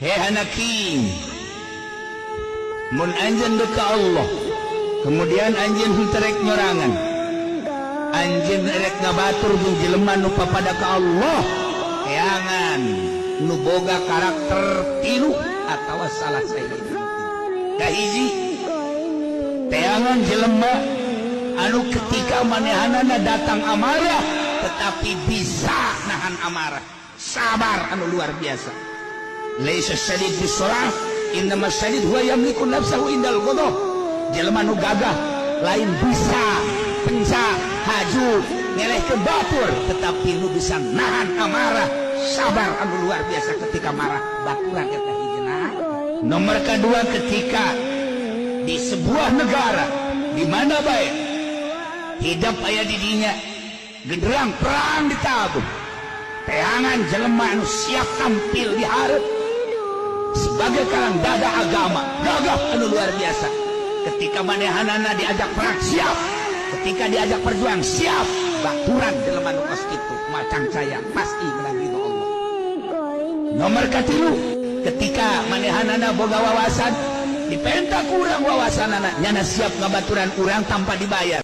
Hei anaking, mun anjeun deuk ka Allah, kemudian anjeun henteu rek nyorangan, anjeun rek ngabatur jeung jelema nu papada ka Allah, teangan nu boga karakter tilu atawa salah sahiji. Kahiji, teangan jelema anu ketika manehanana datang amarah tetapi bisa nahan amarah, sabar anu luar biasa. Laisa syadid bisur'ah, innama syadid huwa yamliku nafsahu indal ghadab. Jelema nu gagah lain bisa penca haju ngelehkeun batur, tetapi nu bisa nahan amarah, sabar anu luar biasa ketika marah. Baturan eta hijina. Nomor kedua, ketika di sebuah negara di mana baik hidup aya di dinya genderang perang ditabuh, teangan jelema anu siap tampil di hareup sebagai karang dada agama, gagah anu luar biasa. Ketika manehanana diajak perang siap, ketika diajak berjuang siap. Baturan jelema nu kos kitu macang saya pasti menang ridho Allah. Nomor katilu, ketika manehanana boga wawasan, dipenta kurang wawasanana, nyana siap ngabaturan urang tanpa dibayar.